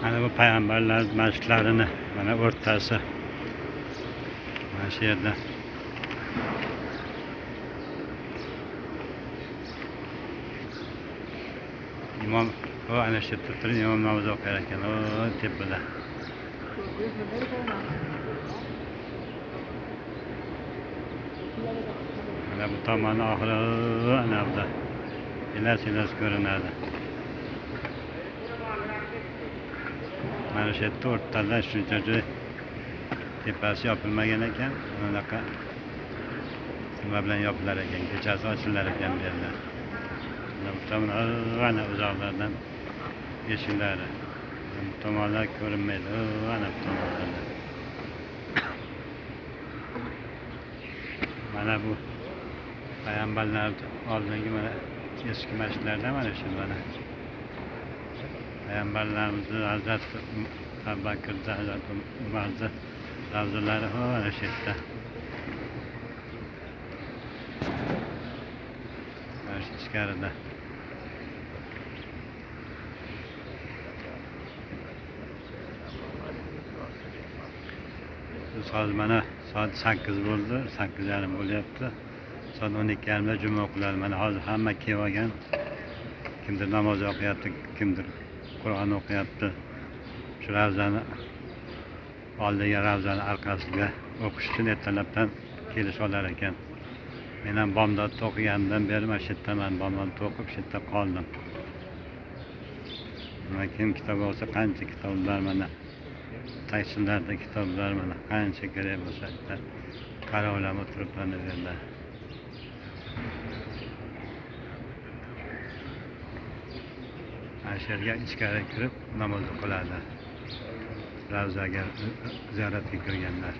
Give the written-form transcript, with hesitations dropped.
Mana bu payg'ambarlar masjidlarini mana o'rtasi. Mana shu yerda. İmom o ana shu yerda turib imom namoz o'qir ekan. O tepada. Mana bu tomoni oxiri ana bu elas-elas ko'rinadi. Mana shu yerda o'rtada shuncha joy tepasi yopilmagan ekan. Bunaqa nima bilan yopilar ekan, kechasi ochilar ekan bu yerlar. Mana bu tomon ana uzoqlardan eshiklari. Bu tomonlar ko'rinmaydi. Ana bu tomonlarda. Mana bu payg'ambarlar oldingi mana eski masjidlardan mana shu mana. Payg'ambarlarimizni Hazrati Abu Bakrda, Hazrati Umarda ravzalari mana shu yerda. Mana shu ichkarida. Biz hozir mana soat 8 bo'ldi, 8:30 bo'lyapti. Soat 12:30da juma o'qiladi. Mana hozir hamma kelib olgan. Kimdir namoz o'qiyapti, kimdir Qur'on o'qiyapti. Shu ravzani oldiga, ravzani orqasiga o'qish uchun ertalabdan kelish olar ekan. Men ham bomdodda o'qiganimdan beri mana shu yerdaman. Bomdodda o'qib shu yerda qoldim. Nima kim kitob olsa qancha kitoblar mana. Taysinlarda kitoblar mana qancha kerak bo'lsa qarovlab o'tirib mana bu yerda. Ana shu yerga ichkari kirib namoz o'qiladi. Ravzaga ziyoratga kirganlar.